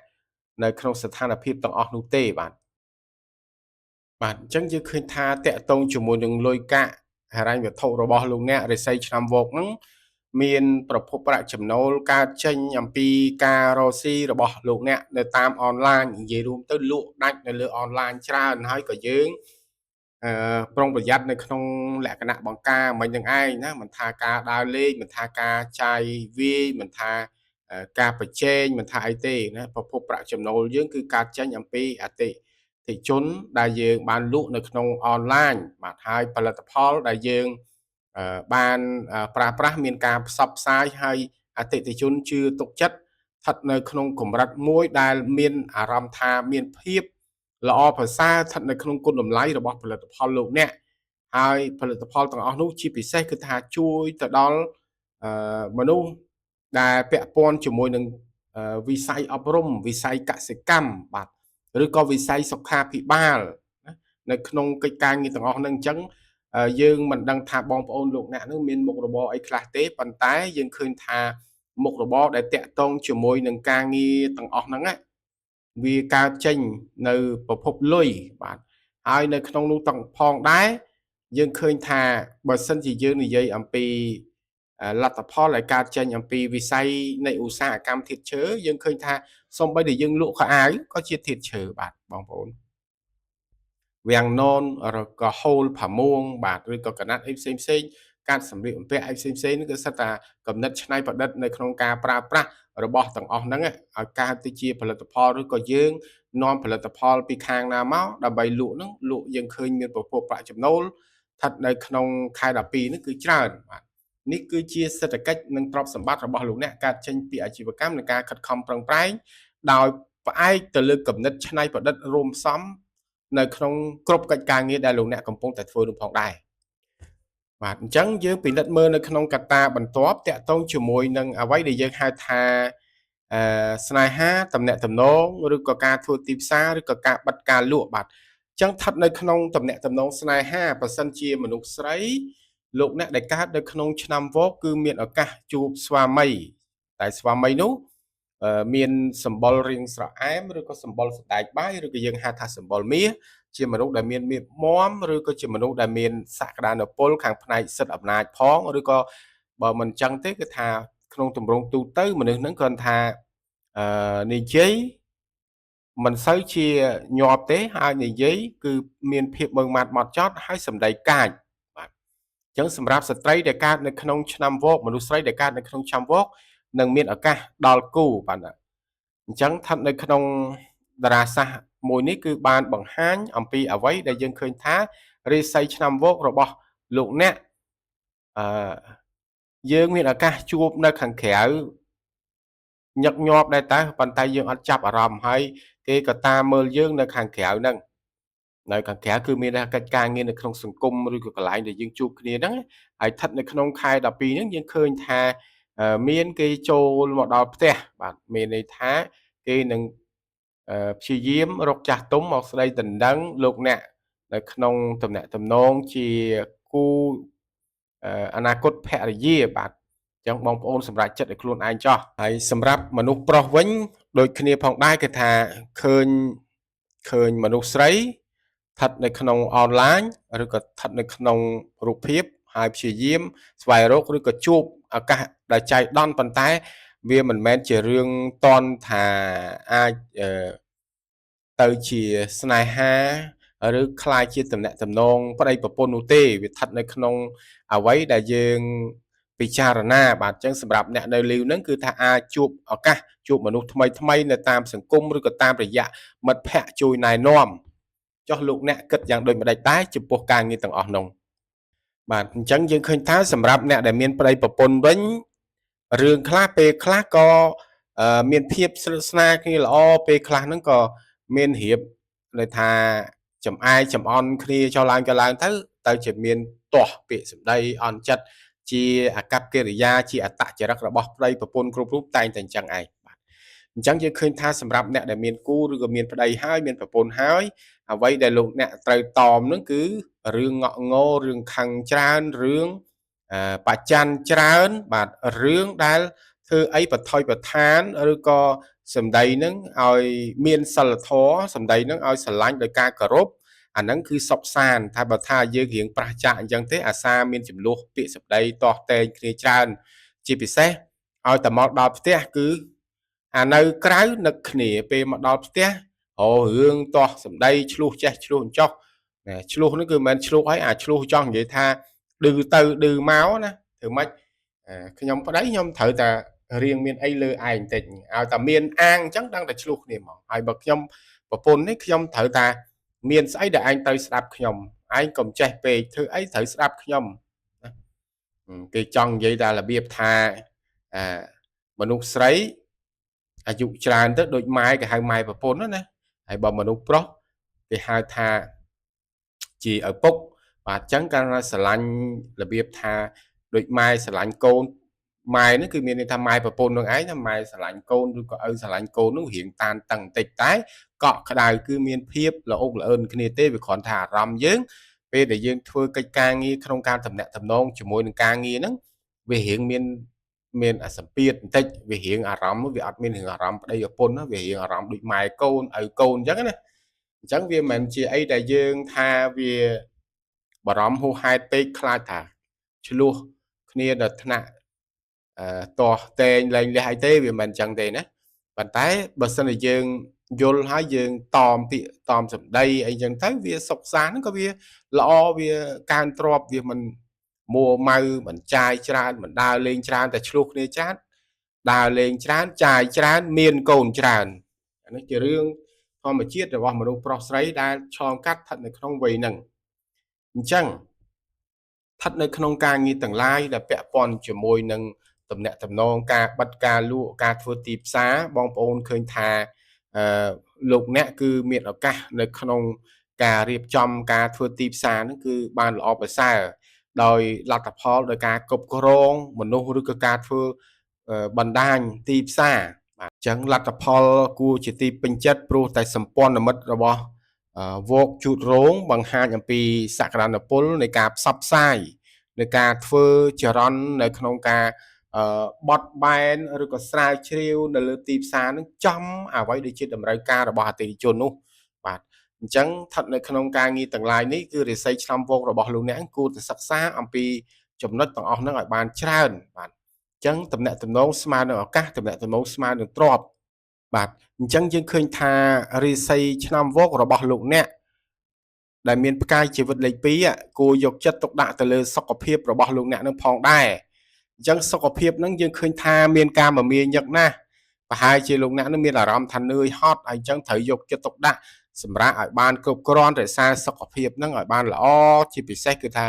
នៅក្នុងស្ថានភាពទាំងអស់នោះទេបាទបាទអញ្ចឹងយើងឃើញថាតាក់ទងជាមួយនឹងលុយកាក់ហិរញ្ញវត្ថុរបស់លោកអ្នករិស័យឆ្នាំវកហ្នឹងមានប្រភពប្រាក់ចំណូលកើតចេញអំពីការរកស៊ីរបស់លោកអ្នកនៅតាមអនឡាញនិយាយរួមទៅលក់ដាច់នៅលើអនឡាញច្រើនហើយក៏យើងប្រុងប្រយ័ត្ននៅក្នុងលក្ខណៈបង្ការមិញនឹងឯងណាមិនថាការដើរលេងមិនថាការចាយវាយមិនថាការប្រជែងមិនថាអីទេណាប្រភពប្រាក់ចំណូលយើងគឺកើតចេញអំពីអតិថិជនដែលយើងបានលក់នៅក្នុងអនឡាញបាទហើយផលិតផលដែលយើងបានប្រើប្រាស់មានការផ្សព្វផ្សាយហើយអតិថិជនជឿទុកចិត្តស្ថិតនៅក្នុងកម្រិតមួយដែលមានអារម្មណ៍ថាមានភាពល្អប្រសើរស្ថិតនៅក្នុងគុណតម្លៃរបស់ផលិតផលលោកអ្នកហើយផលិតផលទាំងអស់នោះជាពិសេសគឺថាជួយទៅដល់មនុស្សដែលពាក់ព័ន្ធជាមួយនឹងវិស័យអប់រំវិស័យកសិកម្មបាទឬក៏វិស័យសុខាភិបាលណានៅក្នុងកិច្ចការងារទាំងអស់ហ្នឹងអញ្ចឹងយើងមិនដឹងថាបងប្អូនលោកអ្នកនឹងមានមុខរបរអីខ្លះទេប៉ុន្តែយើងឃើញថាមុខរបរដែលតាក់ទងជាមួយនឹងការងារទាំងអស់ហ្នឹងវាកើតចេញនៅប្រភពលុយបាទហើយនៅក្នុងនោះទាំងផងដែរយើងឃើញថាបើសិនជាយើងនិយាយអំពីលទ្ធផលដែលកើតចេញអំពីវិស័យនៃឧស្សាហកម្មធាតុឈើយើងឃើញថាសូម្បីតែយើងលក់ខោអាវក៏ជាធាតុឈើបាទបងប្អូនវាំងននឬក៏ហូលផាមួងបាទឬក៏កណាត់អីផ្សេងផ្សេងកាត់សម្លៀកបំពាក់អីផ្សេងផ្សេងនេះគឺសិតតែកំណត់ច្នៃប្រឌិតនៅក្នុងការប្រើប្រាស់របស់ទាំងអស់ហ្នឹងឲ្យកើតទៅជាផលិតផលឬក៏យើងនាំផលិតផលពីខាងណាមកដើម្បីលក់ហ្នឹងលក់យើងឃើញមានប្រភពប្រាក់ចំណូលស្ថិតនៅក្នុងខែ12នេះគឺច្រើនបាទនេះគឺជាសេដ្ឋកិច្ចនិងទ្រព្យសម្បត្តិរបស់លោកអ្នកកើតចេញពីអាជីវកម្មនិងការខិតខំប្រឹងប្រែងដោយផ្អែកទៅលើគំនិតច្នៃប្រឌិតរួមផ្សំនៅក្នុងគ្រប់កិច្ចការងារដែលលោកអ្នកកំពុងតែធ្វើនោះផងដែរបាទអញ្ចឹងយើងពិនិត្យមើលនៅក្នុងកត្តាបន្ទាប់តាក់ទងជាមួយនឹងអ្វីដែលយើងហៅថា ស្នេហាតំណាក់តំណងឬក៏ការធ្វើទីផ្សារឬក៏ការបិទការលក់បាទអញ្ចឹងស្ថិតនៅក្នុងតំណាក់តំណងស្នេហាបើសិនជាមនុស្សស្រីលោកអ្នកដែលកើតនៅក្នុងឆ្នាំវកគឺមានឱកាសជួបស្វាមីតែស្វាមីនោះមានសម្បុររាងស្រអែមឬក៏សម្បុរសណ្តែកបាយឬក៏យើងហៅថាសម្បុរមាសជាមនុស្សដែលមានមៀបមាំឬក៏ជាមនុស្សដែលមានសក្តានុពលខាងផ្នែកសិទ្ធិអំណាចផងឬក៏បើមិនចឹងទេគឺថាក្នុងទម្រង់ទូទៅមនុស្សហ្នឹងគ្រាន់ថានិយាយមិនសូវជាញាប់ទេហើយនិយាយគឺមានភាពម៉ឺងម៉ាត់ម៉ត់ចត់ហើយសម្ដីកាចបាទអញ្ចឹងសម្រាប់ស្ត្រីដែលកើតនៅក្នុងឆ្នាំវកមនុស្សស្រីដែលកើតនៅក្នុងឆ្នាំវកនឹងមានឱកាសដល់គូបាទអញ្ចឹងស្ថិតនៅក្នុងតារាសាស្ត្រមួយនេះគឺបានបង្ហាញអំពីអ្វីដែលយើងឃើញថារាសីឆ្នាំវករបស់លោកអ្នកអឺយើងមានឱកាសជួបនៅខាងក្រៅញឹកញាប់ដែរតើប៉ុន្តែយើងអត់ចាប់អារម្មណ៍ហើយគេក៏តាមមើលយើងនៅខាងក្រៅហ្នឹងនៅខាងក្រៅគឺមានកិច្ចការងារនៅក្នុងសង្គមឬក៏កន្លែងដែលយើងជួបគ្នាហ្នឹងហើយស្ថិតនៅក្នុងខែ12ហ្នឹងយើងឃើញថាមានគេចូលមកដល់ផ្ទះបាទមានន័យថាគេនឹងព្យាយាមរកចាស់ទុំមកស្ដីដណ្ដឹងលោកអ្នកនៅក្នុងតំណែងតំណងជាគូអនាគតភរិយាបាទអញ្ចឹងបងប្អូនសម្រាប់ចិត្តឲ្យខ្លួនឯងចោះហើយសម្រាប់មនុស្សប្រុសវិញដូចគ្នាផងដែរគឺថាឃើញមនុស្សស្រីស្ថិតនៅក្នុងអនឡាញឬក៏ស្ថិតនៅក្នុងរូបភាពហើយព្យាយាមស្វែងរកឬក៏ជួបឱកាសដែលចៃដន្យប៉ុន្តែវាមិនមែនជារឿងតន់ថាអាចទៅជាស្នេហាឬក្លាយជាតំណែងតំណងប្តីប្រពន្ធនោះទេវាស្ថិតនៅក្នុងអ្វីដែលយើងពិចារណាបាទអញ្ចឹងសម្រាប់អ្នកនៅលីវហ្នឹងគឺថាអាចជួបឱកាសជួបមនុស្សថ្មីថ្មីនៅតាមសង្គមឬក៏តាមរយៈមិត្តភ័ក្តិជួយណែនាំចុះលោកអ្នកគិតយ៉ាងដូចម្ដេចដែរចំពោះការងារទាំងអស់នោះបាទអញ្ចឹងយើងឃើញថាសម្រាប់អ្នកដែលមានប្តីប្រពន្ធវិញរឿងខ្លះពេលខ្លះក៏មានភាពស្និទ្ធស្នាលគ្នាល្អពេលខ្លះហ្នឹងក៏មានរៀបន័យថាចំអាយចំអន់គ្នាចុះឡើងចុះឡើងទៅជាមានទាស់ពាក្យសម្ដីអន់ចិត្តជាអាកប្បកិរិយាជាអត្តចរិតរបស់ប្តីប្រពន្ធគ្រប់រូបតែងតែអញ្ចឹងឯងបាទអញ្ចឹងយើងឃើញថាសម្រាប់អ្នកដែលមានគូឬក៏មានប្តីហើយមានប្រពន្ធហើយអ្វីដែលលោកអ្នកត្រូវតមនឹងគឺរឿងងក់ងោរឿងខឹងច្រើនរឿងបច្ចាន់ច្រើនបាទរឿងដែលធ្វើអីបថុយបឋានឬក៏សម្ដីនឹងឲ្យមានសិលធម៌សម្ដីនឹងឲ្យស្រឡាញ់ដោយការគោរពអាហ្នឹងគឺសុខសានថាបើថាយើងរៀងប្រះចាកអញ្ចឹងទេអាសាមានចំនួនពាក្យសម្ដីទាស់ទែងគ្នាច្រើនជាពិសេសឲ្យតែមកដល់ផ្ទះគឺអានៅក្រៅនឹកគ្នាពេលមកដល់ផ្ទះររឿងទាស់សម្ដីឆ្លោះចេះឆ្លោះអញ្ចោះឆ្លោះនេះគឺមិនមែនឆ្លោះហើយអាឆ្លោះចង់និយាយថាឌឺទៅឌឺមកណាធ្វើម៉េចខ្ញុំប្តីខ្ញុំត្រូវតែរៀងមានអីលើឯងបន្តិចឲ្យតែមានអាងអញ្ចឹងដឹងតែឆ្លោះគ្នាហ្មងហើយបើខ្ញុំប្រពន្ធនេះខ្ញុំត្រូវតែមានស្អីដែលឯងត្រូវស្ដាប់ខ្ញុំឯងកុំចេះពេកធ្វើអីត្រូវស្ដាប់ខ្ញុំណាគេចង់និយាយតែរបៀបថាមនុស្សស្រីអាយុច្រើនទៅដូចម៉ែគេហៅម៉ែប្រពន្ធណាហើយបើមនុស្សប្រុសគេហៅថាជាឪពុកបាទអញ្ចឹងកាលណាស្រឡាញ់របៀបថាដូចម៉ែស្រឡាញ់កូនម៉ែហ្នឹងគឺមានន័យថាម៉ែប្រពន្ធនឹងឯងណាម៉ែស្រឡាញ់កូនឬក៏ឪស្រឡាញ់កូននោះរៀងតានតឹងបន្តិចតែកក់ក្ដៅគឺមានភាពល្អុកល្អឿនគ្នាទេវាគ្រាន់ថាអារម្មណ៍យើងពេលដែលយើងធ្វើកិច្ចការងារក្នុងការតំណាក់តំណងជាមួយនឹងការងារហ្នឹងវារៀងមានអាសម្ពាធបន្តិចវារៀងអារម្មណ៍វាអត់មានរឿងអារម្មណ៍ប្តីប្រពន្ធណាវារៀងអារម្មណ៍ដូចម៉ែកូនឪកូនអញ្ចឹងណាអញ្ចឹងវាមិនមែនជាអីដែលយើងថាវាបារម្ភហួសហេតុពេកខ្លាចថាឆ្លោះគ្នាដល់ថ្នាក់ទាស់តែងលែងលះអីទេវាមិនអញ្ចឹងទេណាប៉ុន្តែបើសិនជាយើងយល់ហើយយើងតមពាក្យតមសម្ដីអីចឹងទៅវាសុខសាន្តហ្នឹងក៏វាល្អវាកើនទ្របវាមិនមួម៉ៅមិនចាយច្រើនមិនដើរលេងច្រើនតែឆ្លោះគ្នាច្រើនដើរលេងច្រើនចាយច្រើនមានកូនច្រើនអានេះជារឿងធម្មជាតិរបស់មនុស្សប្រុសស្រីដែលឆ្លងកាត់ស្ថិតនៅក្នុងវ័យហ្នឹងអញ្ចឹងស្ថិតនៅក្នុងការងារទាំងឡាយដែលពាក់ព័ន្ធជាមួយនឹងតំណែងតំណងការបិទការលក់ការធ្វើទីផ្សារបងប្អូនឃើញថាលោកអ្នកគឺមានឱកាសនៅក្នុងការរៀបចំការធ្វើទីផ្សារហ្នឹងគឺបានល្អប្រសើរដោយលទ្ធផលដោយការគ្រប់គ្រងមនុស្សឬក៏ការធ្វើបណ្ដាញទីផ្សារបាទអញ្ចឹ ចឹងលទ្ធផលគួរជាទីពេញចិត្តព្រោះតែសម្ព័ន្ធមិត្តរបស់វកជូតរោងបង្ហាញអំពីសក្តានុពលនៃការផ្សព្វផ្សាយនៃការធ្វើចរន្តនៅក្នុងការបត់បែនឬក៏ស្រាវជ្រាវនៅលើទីផ្សារនឹងចំអ្វីដែលជាតម្រូវការរបស់អតិថិជននោះបាទអញ្ចឹងស្ថិតនៅក្នុងការងារទាំងឡាយនេះគឺរិស័យឆ្នាំវោករបស់លោកអ្នកគួរតែសិក្សាអំពីចំណុចទាំងអស់ហ្នឹងឲ្យបានច្រើនបាទអញ្ចឹងតំណែងតំណងស្មើនឹងឱកាសតំណែងតំណងស្មើនឹងទ្រព្យបាទអញ្ចឹងយើងឃើញថារិស័យឆ្នាំវោករបស់លោកអ្នកដែលមានផ្កាយជីវិតលេខ2គួរយកចិត្តទុកដាក់ទៅលើសុខភាពរបស់លោកអ្នកនឹងផងដែរអញ្ចឹងសុខភាពនឹងយើងឃើញថាមានការមមាញឹកណាស់ប្រហែលជាលោកអ្នកនឹងមានអារម្មណ៍ថានឿយហត់ហើយអញ្ចឹងត្រូវយកចិត្តទុកដាក់សម្រាប់ឲ្យបានគ្រប់គ្រាន់រក្សាសុខភាពនឹងឲ្យបានល្អជាពិសេសគឺថា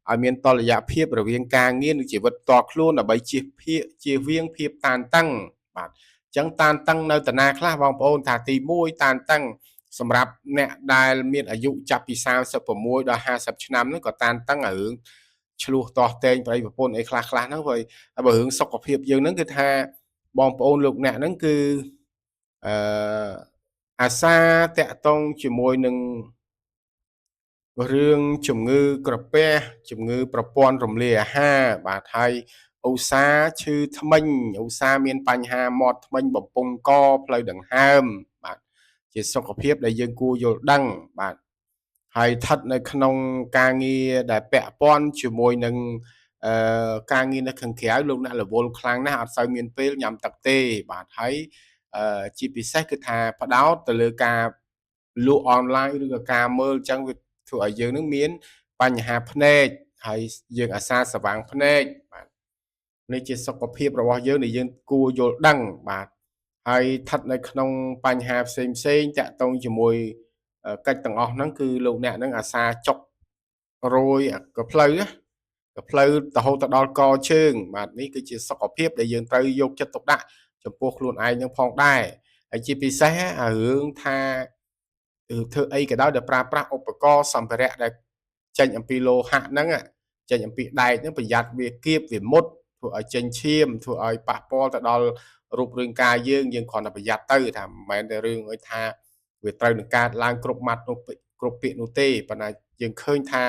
ឲ្យមានតុល្យភាពរវាងការងារនិងជីវិតផ្ទាល់ខ្លួនដើម្បីជៀសភាកជៀសវាងភាពតានតឹងបាទអញ្ចឹងតានតឹងនៅតាណាខ្លះបងប្អូនថាទី1តានតឹងសម្រាប់អ្នកដែលមានអាយុចាប់ពី36ដល់50ឆ្នាំហ្នឹងក៏តានតឹងរឿងឆ្លោះទាស់ទែងប្តីប្រពន្ធអីខ្លះខ្លះហ្នឹងព្រោះបើរឿងសុខភាពយើងហ្នឹងគឺថាបងប្អូនលោកអ្នកហ្នឹងគឺអឺអាសាតាក់តងជាមួយនឹងរឿងជំងឺក្រពះជំងឺប្រព័ន្ធរំលាយអាហារបាទហើយឧស្សាហ៍ឈឺធ្មេញឧស្សាហ៍មានបញ្ហាមាត់ធ្មេញបំពង់កផ្លូវដង្ហើមបាទជាសុខភាពដែលយើងគួរយល់ដឹងបាទហើយស្ថិតនៅក្នុងការងារដែលពាក់ព័ន្ធជាមួយនឹងការងារនៅខាងក្រៅលោកអ្នករវល់ខ្លាំងណាស់អត់សូវមានពេលញ៉ាំទឹកទេបាទហើយជាពិសេសគឺថាផ្ដោតទៅលើការលក់អនឡាញឬក៏ការមើលអញ្ចឹងវាធ្វើឲ្យយើងនឹងមានបញ្ហាភ្នែកហើយយើងអាសាស្វាងភ្នែកបាទនេះជាសុខភាពរបស់យើងដែលយើងគួរយល់ដឹងបាទហើយស្ថិតនៅក្នុងបញ្ហាផ្សេងផ្សេងតាក់ទងជាមួយកិច្ចទាំងអស់ហ្នឹងគឺលោកអ្នកហ្នឹងអាសាចុករយកផ្លូវកផ្លូវរហូតទៅដល់កជើងបាទនេះគឺជាសុខភាពដែលយើងត្រូវយកចិត្តទុកដាក់ចំពោះខ្លួនឯងនឹងផងដែរហើយជាពិសេសអារឿងថាធ្វើអីក៏ដោយដែលប្រើប្រាស់ឧបករណ៍សម្ភារៈដែលចេញអំពីលោហៈហ្នឹងចេញអំពីដែកហ្នឹងប្រយ័ត្នវាគៀបវាមុតធ្វើឲ្យចេញឈាមធ្វើឲ្យប៉ះពាល់ទៅដល់រូបរាងកាយយើងយើងគ្រាន់តែប្រយ័ត្នទៅថាមិនមែនតែរឿងអីថាវាត្រូវនឹងកើតឡើងគ្រប់ម៉ាត់នោះគ្រប់ពាក្យនោះទេប៉ុន្តែយើងឃើញថា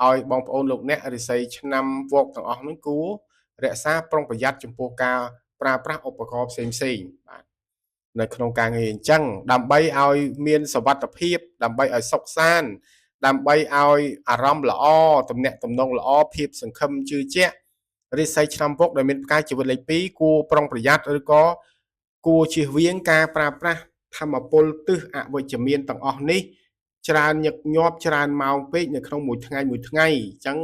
ឲ្យបងប្អូនលោកអ្នករិស័យឆ្នាំវកទាំងអស់ហ្នឹងគួររក្សាប្រុងប្រយ័ត្នចំពោះការប្រើប្រាស់ឧបករណ៍ផ្សេងផ្សេងបាទនៅក្នុងការងារអញ្ចឹងដើម្បីឲ្យមានសុវត្ថិភាពដើម្បីឲ្យសុខសាន្តដើម្បីឲ្យអារម្មណ៍ល្អទំនាក់ទំនងល្អភាពសង្ឃឹមជឿជាក់រិស័យឆ្នាំវកដែលមានផ្កាយជីវិតលេខ2គួរប្រុងប្រយ័ត្នឬក៏គួរជៀសវាងការប្រើប្រាស់ធម្មពលទិសអវិជ្ជមានទាំងអស់នេះច្រើនញឹកញាប់ច្រើនម៉ោងពេកនៅក្នុងមួយថ្ងៃមួយថ្ងៃអញ្ចឹង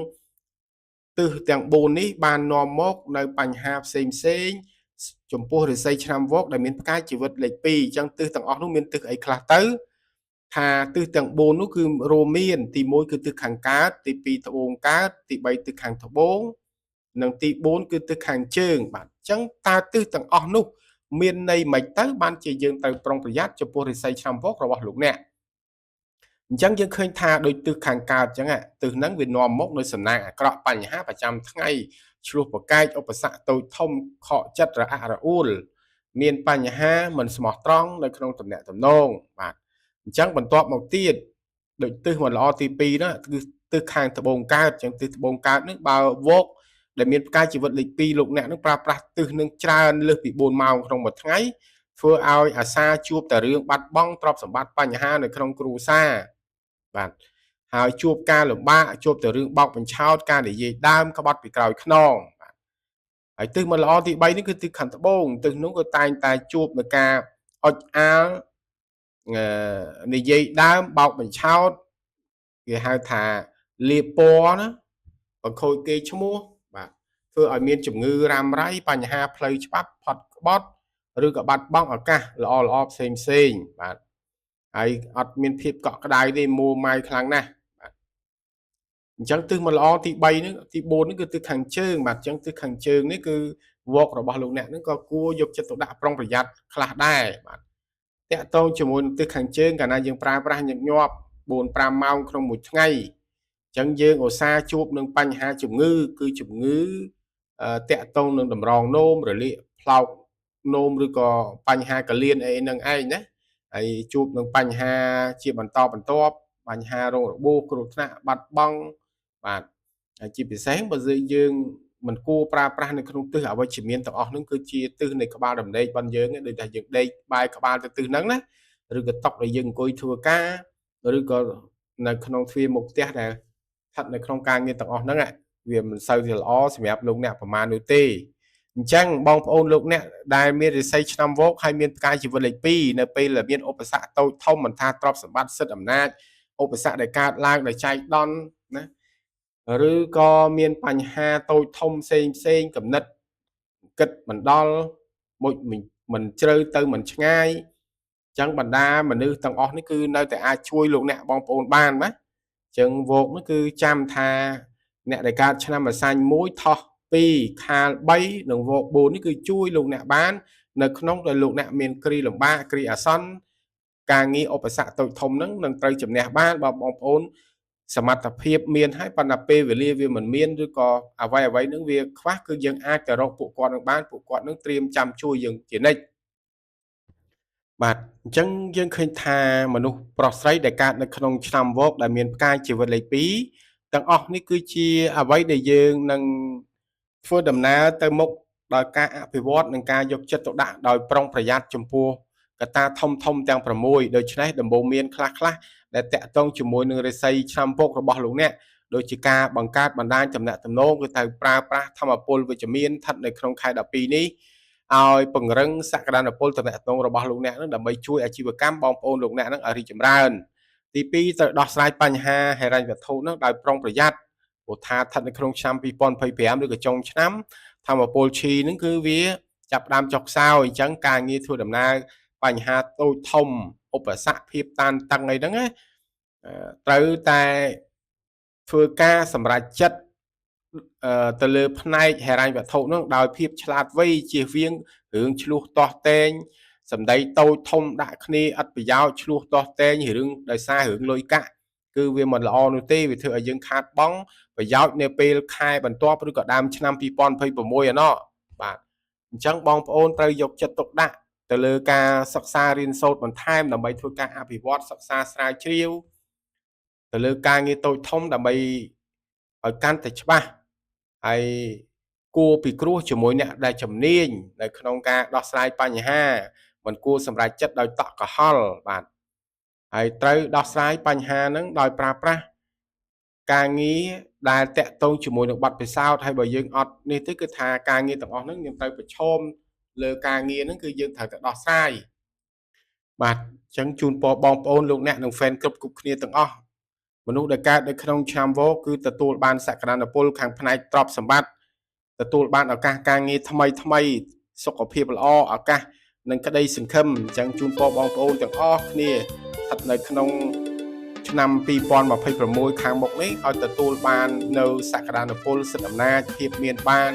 ទិសទាំង4នេះបាននាំមកនៅបញ្ហាផ្សេងផ្សេងចំពោះរិស័យឆ្នាំវកដែលមានផ្កាយជីវិតលេខ2អញ្ចឹងទិសទាំងអស់នោះមានទិសអីខ្លះទៅថាទិសទាំង4នោះគឺរួមមានទី1គឺទិសខាងកើតទី2ត្បូងកើតទី3ទិសខាងត្បូងនិងទី4គឺទិសខាងជើងបាទអញ្ចឹងតើទិសទាំងអស់នោះមានន័យម៉េចទៅបានជាយើងត្រូវប្រុងប្រយ័ត្នចំពោះរិស័យឆ្នាំវករបស់លោកអ្នកអញ្ចឹងយើងឃើញថាដោយទិសខាងកើតអញ្ចឹងទិសហ្នឹងវានាំមកនៅសំណាងអាក្រក់បញ្ហាប្រចាំថ្ងៃឆ្លោះប្រកែកឧបសគ្គតូចធំខកចិត្តរអាក់រអួលមានបញ្ហាមិនស្មោះត្រង់នៅក្នុងទំនាក់ទំនងបាទអញ្ចឹងបន្ទាប់មកទៀតដូចទិសមិនល្អទី2ណាគឺទិសខាងត្បូងកើតអញ្ចឹងទិសត្បូងកើតនេះបើវកដែលមានផ្កាយជីវិតលេខ2លោកអ្នកនឹងប្រើប្រាស់ទិសនឹងច្រើនលើសពី4ម៉ោងក្នុងមួយថ្ងៃធ្វើឲ្យអាសាជួបតែរឿងបាត់បង់ទ្រព្យសម្បត្តិបញ្ហានៅក្នុងគ្រួសារបាទហើយជួបការលំបាកជួបតែរឿងបោកបញ្ឆោតការនិយាយដើមក្បត់ពីក្រោយខ្នងបាទហើយទិសមិនល្អទី3នេះគឺទិសខាងត្បូងទិសនោះក៏តែងតែជួបនឹងការអុចអាលនិយាយដើមបោកបញ្ឆោតគេហៅថាលាបពណ៌ណាបង្ខូចគេឈ្មោះបាទធ្វើឲ្យមានជំងឺរ៉ាំរ៉ៃបញ្ហាផ្លូវច្បាប់ផុតក្បត់ឬក៏បាត់បង់ឱកាសល្អល្អផ្សេងផ្សេងបាទហើយអត់មានភាពកក់ក្ដៅទេមួម៉ៅខ្លាំងណាស់បាទអញ្ចឹងទិសមិនល្អទី3នេះទី4នេះគឺទិសខាងជើងបាទអញ្ចឹងទិសខាងជើងនេះគឺវករបស់លោកអ្នកហ្នឹងក៏គួរយកចិត្តទុកដាក់ប្រុងប្រយ័ត្នខ្លះដែរបាទតាក់ទងជាមួយនឹងទិសខាងជើងកាលណាយើងប្រើប្រាស់ញឹកញាប់4 5ម៉ោងក្នុងមួយថ្ងៃអញ្ចឹងយើងឧស្សាហ៍ជួបនឹងបញ្ហាជំងឺគឺជំងឺតាក់ទងនឹងតម្រងនោមរលាកផ្លោក នោមឬក៏បញ្ហាកលៀនអីនឹងឯងណាហើយជួបនឹងបញ្ហាជាបន្តបន្ទាប់បញ្ហារងរបួសគ្រោះថ្នាក់បាត់បង់បាទហើយជាពិសេសបើយើងមិនគួរប្រើប្រាស់នៅក្នុងទិសអវិជ្ជមានទាំងអស់ហ្នឹងគឺជាទិសនៃក្បាលដំណេករបស់យើងដូចថាយើងដេកបែរក្បាលទៅទិសហ្នឹងណាឬក៏តុដែលយើងអង្គុយធ្វើការឬក៏នៅក្នុងទ្វារមុខផ្ទះដែលស្ថិតនៅក្នុងការងារទាំងអស់ហ្នឹងវាមិនសូវជាល្អសម្រាប់លោកអ្នកប្រមាណនោះទេអញ្ចឹងបងប្អូនលោកអ្នកដែលមានរិស័យឆ្នាំវោកហើយមានផ្កាយជីវិតលេខ2នៅពេលដែលមានឧបសគ្គតូចធំមិនថាទ្រព្យសម្បត្តិសិទ្ធិអំណាចឧបសគ្គដែលកើតឡើងដោយចៃដន្យណាឬក៏មានបញ្ហាតូចធំផ្សេងផ្សេងកំណត់គិតមិនដល់មុជមិនជ្រៅទៅមិនឆ្ងាយអញ្ចឹងបណ្ដាមនុស្សទាំងអស់នេះគឺនៅតែអាចជួយលោកអ្នកបងប្អូនបានណាអញ្ចឹងវោកនេះគឺចាំថាអ្នកដែលកើតឆ្នាំម្សាញ់1ថោះ2ខាល3និងវោក4នេះគឺជួយលោកអ្នកបាននៅក្នុងដែលលោកអ្នកមានគ្រាលំបាកគ្រាអាសន្នការងារឧបសគ្គតូចធំហ្នឹងនឹងត្រូវជំនះបានបើបងប្អូនសមត្ថភាពមានហើយប៉ុន្តែពេលវេលាវាមិនមានឬក៏អ្វីអ្វីនឹងវាខ្វះគឺយើងអាចទៅរកពួកគាត់នឹងបានពួកគាត់នឹងត្រៀមចាំជួយយើងជានិច្ចបាទអញ្ចឹងយើងឃើញថាមនុស្សប្រុសស្រីដែលកើតនៅក្នុងឆ្នាំវកដែលមានផ្កាយជីវិតលេខ2ទាំងអស់នេះគឺជាអ្វីដែលយើងនឹងធ្វើដំណើរទៅមុខដោយការអភិវឌ្ឍនិងការយកចិត្តទុកដាក់ដោយប្រុងប្រយ័ត្នចំពោះកត្តាធំធំទាំង6ដូច្នេះដំបូន្មានខ្លះខ្លះដែលតាក់ទងជាមួយនឹងរិស័យឆ្នាំវករបស់លោកអ្នកដូចជាការបង្កើតបណ្ដាញទំនាក់ទំនងគឺត្រូវប្រើប្រាស់ធម៌ពលវិជ្ជមានស្ថិតនៅក្នុងខែ12នេះឲ្យពង្រឹងសក្តានុពលទំនាក់ទំនងរបស់លោកអ្នកនឹងដើម្បីជួយអាជីវកម្មបងប្អូនលោកអ្នកនឹងឲ្យរីកចម្រើនទី2ត្រូវដោះស្រាយបញ្ហាហិរញ្ញវត្ថុនឹងដោយប្រុងប្រយ័ត្នព្រោះថាស្ថិតនៅក្នុងឆ្នាំ2025ឬក៏ចុងឆ្នាំធម្មពលឈីនឹងគឺវាចាប់ផ្ដើមចុះខ្សោយអញ្ចឹងការងារធ្វើដំណើរបញ្ហាតូចធំឧបសគ្គភាពតានតឹងអីហ្នឹងណាត្រូវតែធ្វើការសម្រេចចិត្តទៅលើផ្នែកហិរញ្ញវត្ថុនោះដោយភាពឆ្លាតវៃជៀសវាងរឿងឆ្លោះទាស់ទែងសម្ដីតូចធំដាក់គ្នាឥតប្រយោជន៍ឆ្លោះទាស់ទែងរឿងដោយសាររឿងលុយកាក់គឺវាមិនល្អនោះទេវាធ្វើឲ្យយើងខាតបង់ប្រយោជន៍នៅពេលខែបន្ទាប់ឬក៏ដើមឆ្នាំ2026ឯណោះបាទអញ្ចឹងបងប្អូនត្រូវយកចិត្តទុកដាក់ទៅលើការសិក្សារៀនសូត្របន្ថែមដើម្បីធ្វើការអភិវឌ្ឍសិក្សាស្រាវជ្រាវទៅលើការងារតូចធំដើម្បីឲ្យកាន់តែច្បាស់ហើយគួរពិគ្រោះជាមួយអ្នកដែលជំនាញនៅក្នុងការដោះស្រាយបញ្ហាមិនគួរសម្រេចចិត្តដោយតក់កុហលបាទហើយត្រូវដោះស្រាយបញ្ហាហ្នឹងដោយប្រើប្រាស់ការងារដែលតាក់ទងជាមួយនឹងបទពិសោធន៍ហើយបើយើងអត់នេះទេគឺថាការងារទាំងអស់ហ្នឹងយើងត្រូវប្រឈមលើការងារហ្នឹងគឺយើងត្រូវតែដោះស្រាយបាទអញ្ចឹងជូនពរបងប្អូនលោកអ្នកនិង fan គ្រប់គ្រប់គ្នាទាំងអស់មនុស្សដែលកើតនៅក្នុងឆ្នាំវកគឺទទួលបានសក្តានុពលខាងផ្នែកទ្រព្យសម្បត្តិទទួលបានឱកាសការងារថ្មីថ្មីសុខភាពល្អឱកាសនិងក្តីសង្ឃឹមអញ្ចឹងជូនពរបងប្អូនទាំងអស់គ្នាស្ថិតនៅក្នុងឆ្នាំ2026ខាងមុខនេះឲ្យទទួលបាននៅសក្តានុពលសិទ្ធិអំណាចភាពមានបាន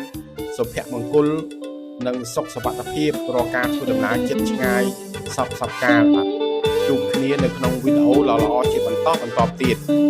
សុភមង្គលនិងសុខសុវត្ថិភាពរាល់ការធ្វើដំណើរជិតឆ្ងាយសពសពកាលបាទជួបគ្នានៅក្នុងវីដេអូល្អៗជាបន្តបន្តទៀត។